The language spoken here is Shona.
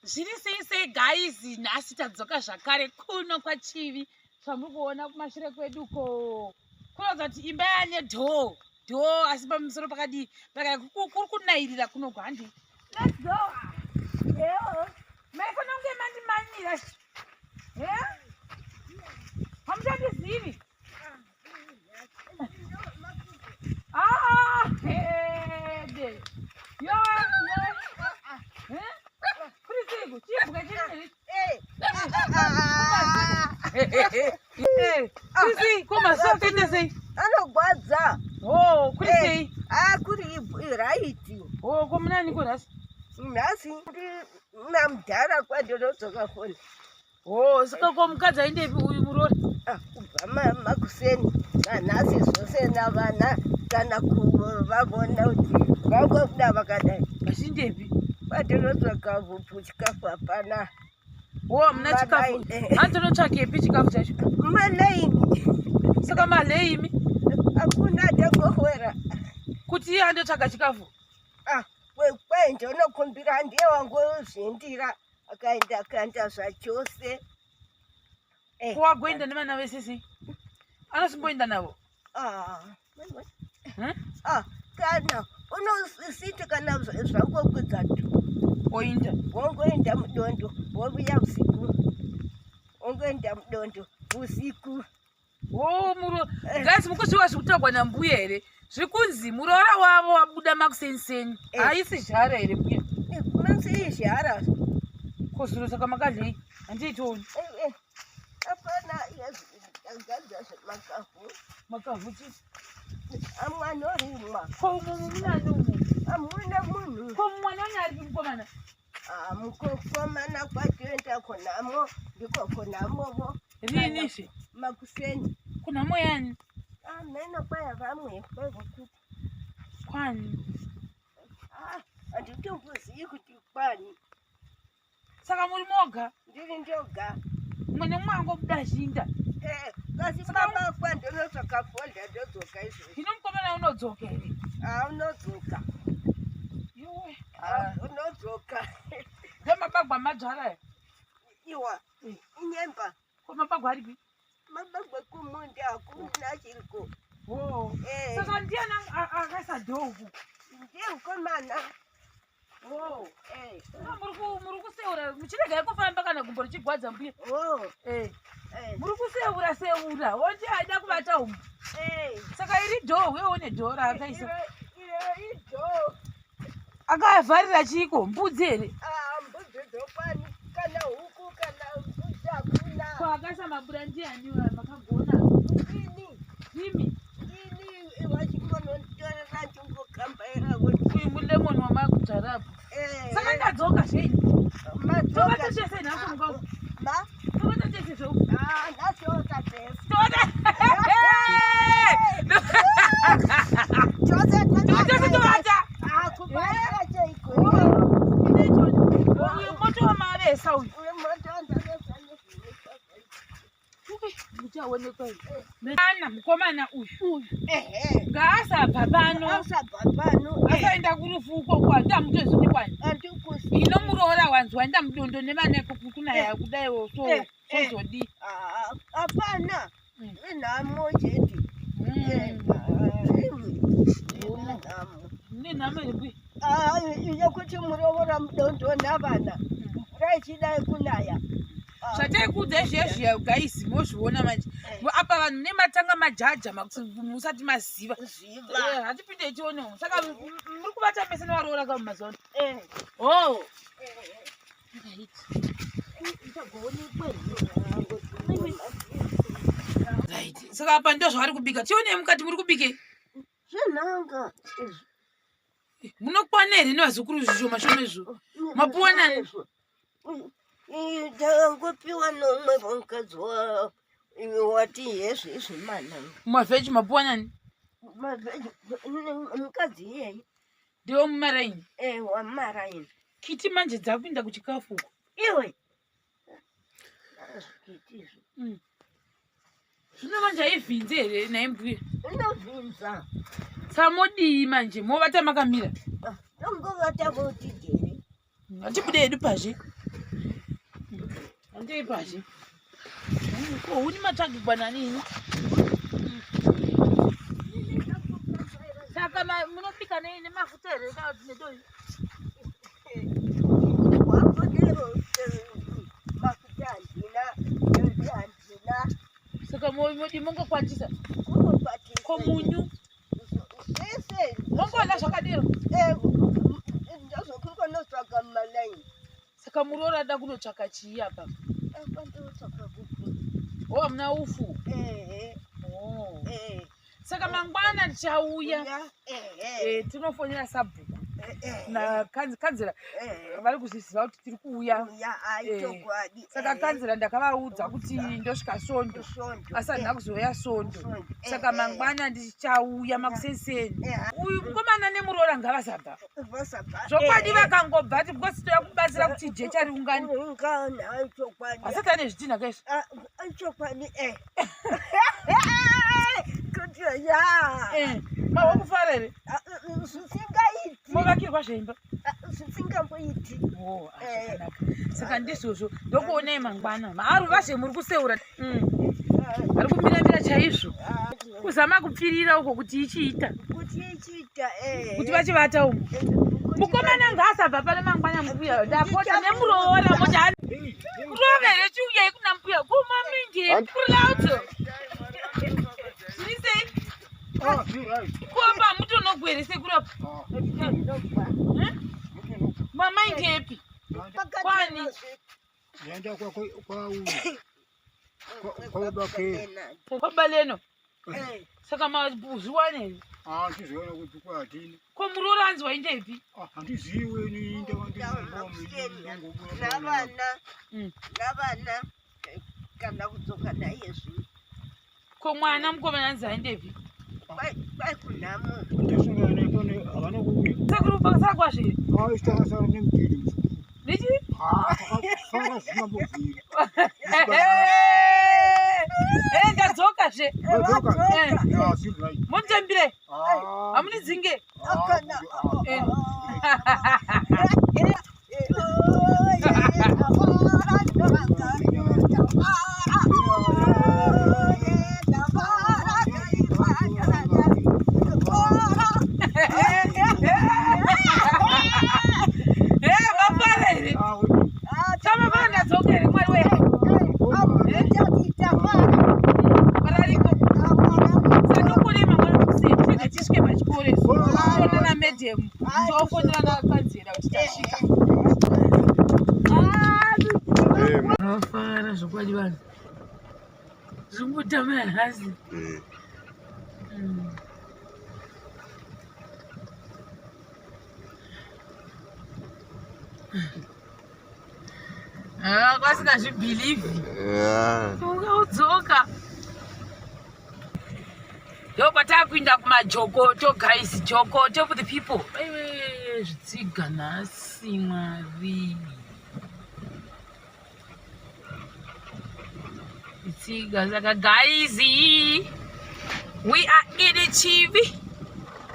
Zviri sei sei guys, nhasi tadzoka zvakare kuno kwaChivi. Zvamuri kuona kumashure kwedu ko kuratidza kuti imba yane door door, asi pamusoro pakadii pakaya kuri kunairira kuno handi. Let's go. Eyo. Maifana kunge mandimanyira. Eh? Hamuchandizivi? Ah, hede. Yowe, yowe. Eh? Kuri sei ko? Chimbwa chiri here? Kuri sei? Ko maziso akaita sei? Anogwadza. Oh, kuri sei? Ah, kuri right. Oh, ko munani ko nhasi? Nhasi namudhara kwandinodzoka foni. Oh, saka ko mukadzi aendepi uyu muroora? Ah, kubva makuseni nanhasi zvose navana kana kuvavona kuti vangobuda vakadai. Vachindepi? Kwandinotsvaka vupfu chikafu hapana. Oh, hamuna chikafu. Hanzi chikafu chacho? Malaini. Saka maleimi? Hakuna tangohwera. Kuti iye andotsvaka chikafu? Ah, kwenje unokumbira ndiye wangozvindira akaenda akaenda zvachose. Eh. Ko wagoenda nevana vese sei? Anosimboenda navo? Ah, ah, kana unositi kana zvangokwidza tu oinda wongoenda mudondo wovuya usiku wongoenda mudondo usiku. Oh, muro guys, mukuziva zviri kutaurwa nambuya here? Zviri kunzi muroora wavo wabuda makuseni. Haisi zhara here mbuya? Manzi zhara. Ko zuro saka makadlei? Handiitioni. Hapana tagadza zvemakavu. Makavhu chii? Amwe anorimwa. Ko umu munani umu? Hamuna munhu. Ko mwana wenyu aripi mukomana? Ah, mukomana kwatoenda kunhamo ndiko kunhamovo. Rini izvi? Makuseni. Kunhamo yani? Ameno kwaya vamwe kwekuti. Kwani? Ah, handitombozivi kuti kwani. Saka muri moga? Ndiri ndoga. Mumwe nemumwe angobuda achiinda. Eh, kasi baba kwandinotsvaka fodya ndodzoka izvozvo. Hino mukomana unodzoka here? Ah, unodzoka. Yowe. Ah, unodzoka. Ndomabagwa madzvara aya? Iwa, inyemba. Ko mabagwa aripi? Mabagwa kumunda hakuna chiriko. Oh. Eh. Saka ndiani akaisa dhoo uku? Ndiye mukomana. Oh. Eh. Ah, muri kuseura muchiregai kufamba kana gumbo richigwadza mbuya. Oh. Eh. Eh. Muri kuseura seura woti aida kubata umu. Eh. Saka iri dhoo uye une dhoo raakaisa. Iro idhoo. Akavharira chiiko mbudzi here? Ah, mbudzi dzokwani kana huku kana mbudzi hakuna. Ko akaisa mabura ndiani makagona? Ini. Imi. Ini vachingonotorera chingokambaira Uyu mulemon wamakudzvara apo. Eh. Saka ndadzoka zvenyu. Madzoka. Tobata chese nhasi mukamu. Ma? Tobata chese zveuku. Ah, nhasi wakatesa. Tobata. Chose Tobata tobata. Ah, kubata chaiko. Uyu moto wamavesa uyu. Uyu moto wandavesa nezvinoita. Muchaonekwa ana mukomana uyu Ehe. ngaasabva pano, Asabva pano. asaenda kurufu ukoko, handamutozidi kwani. Andikusi. Ino muroora wanzwa enda mudondo nevana ikoko kunaya kudaiwo so Eh, eh. sozodii? Ah, hapana. Inhamo chete. Inhamo. Nenhamo here mbuya? Ah, yekuti muroora mudondo navana. Mvura ichidai kunaya. Ah, Zvataikuudza zviya zviya guys, mozviona manje apa vanhu nematanga majaja musati maziva. Ziva. Eh, hatipinde tionewo. Saka muri kubata mese nevaroora ka mumazuva ano? Eh. Oh. Eh. Right. Saka apa ndo zvavari kubika. Tionei mukati muri kubikei? Zvenhanga izvi. Munokwana here nevazukuru zvishoma shoma izvo? Mapuwa nani? Ndangopiwa nomwe mukadzi wati hezvi izvi manhanga. Mavheji mapuwa nani? Mukadzi iyeye. Ndiwo mumaraini. Eh, wamaraini. Kiti manje dzakuinda kuchikafu uko. Iwe. Kiti izvi. Zvino manje haivhinzi here nhai mbuya? Inovhinza. Saka modii manje? Movata makamira? Tongovata voti jere. Hatibude hedu pazhe. Handei pazhe. Ko huni matsvagigwa nani ini? Saka munobika nei nemafuta here kana kuti nedoi? Mafuta handina, doi handina. Saka modi mongokwatisa? Ko munyu? Zvese. Mongoona zvakadero? Eh, ndozvokungonotsvaga mumalaini. Saka muroora ada kunotsvaka chii apa? Kwandotsvaka ufu. Oh, hamuna ufu? Ehe. Oh. Eh. Saka mangwana tichauya. Ehe. Eh, tinofonera sabhuku Eh, nakanzera vari kuzviziva kuti tiri kuuya. Chokwadi. Saka kanzera ndakavaudza kuti ndosvika svondo. Svondo. Asi handina kuzouya svondo. Svondo. Saka mangwana ndichauya makusenseni. Uyu mukomana nemuroora ngavasabva. Vasabva. Zvokwadi vakangobva ti because toda kubatsira kuti jecha riungane. Ungana chokwadi. Asati ane zvidhinha kaizvi. Chokwadi eh. Kuti ya. Eh, mahokufara here? Zvisingaiti. Movakirwa zveimba. Zvisingamboiti. Oh, ah, zvakanaka. Saka ndizvozvo ndokuonai mangwana. Maaruvazhe muri kuseura. Ari kumiramira chaizvo. Kuzama kupfirira uko kuti ichiita. Kuti ichiita eh. Kuti vachivata umu. Mukomana ngaasabva pano mangwana mbuya. Ndapota nemuroora moti Kurova here chiuyai kuna mbuya. Kumaminge kurauto. Zviri sei? Kuapa mutonogwere sekurapa. Eh? Mama ingepi? Kwani? Yaenda kwa kwa uyu. Kwa baba Kwabaleno. Saka mazviwane. Ah, ndizoona kuti kwa hatini. Ko muroora anzi waindepi? Ah, handiziwe ni inda Navana. Navana kana kudzoka naye zvino. Ko mwana mukomana anzi aendepi? Kwai kunhamo. Ndasangana pane havana kuuya. Sekuru pakasara kwazviri. Ah, isu takasara nemubviri muzukuru. Ndichi? Ah, takasara zvina mubviri. Eh, ndadzoka zve. Wadzoka? Eh. Yeah, still right. Munitambire. Ah, Hamunidzinge. ah, Kana. Eh. Eh, mafara here? Ah, we- Chamafara ndadzoka here Mwari we? Varariko. Saka mangwana makuseni tega tisvike pachikoro izvo. Toonana madam. Tofonera nakanzera kuti tasvika. Vafara zvokwadi vanhu. Zvingotama nhasi. Ah, kwasingazvibhilivhi. Ungaudzoka. Ndokwatakuinda kumajokoto guys, jokoto for the people. Aiwe zvitsiga nhasi Mwari. Zvitsiga saka guys, we are in Chivi.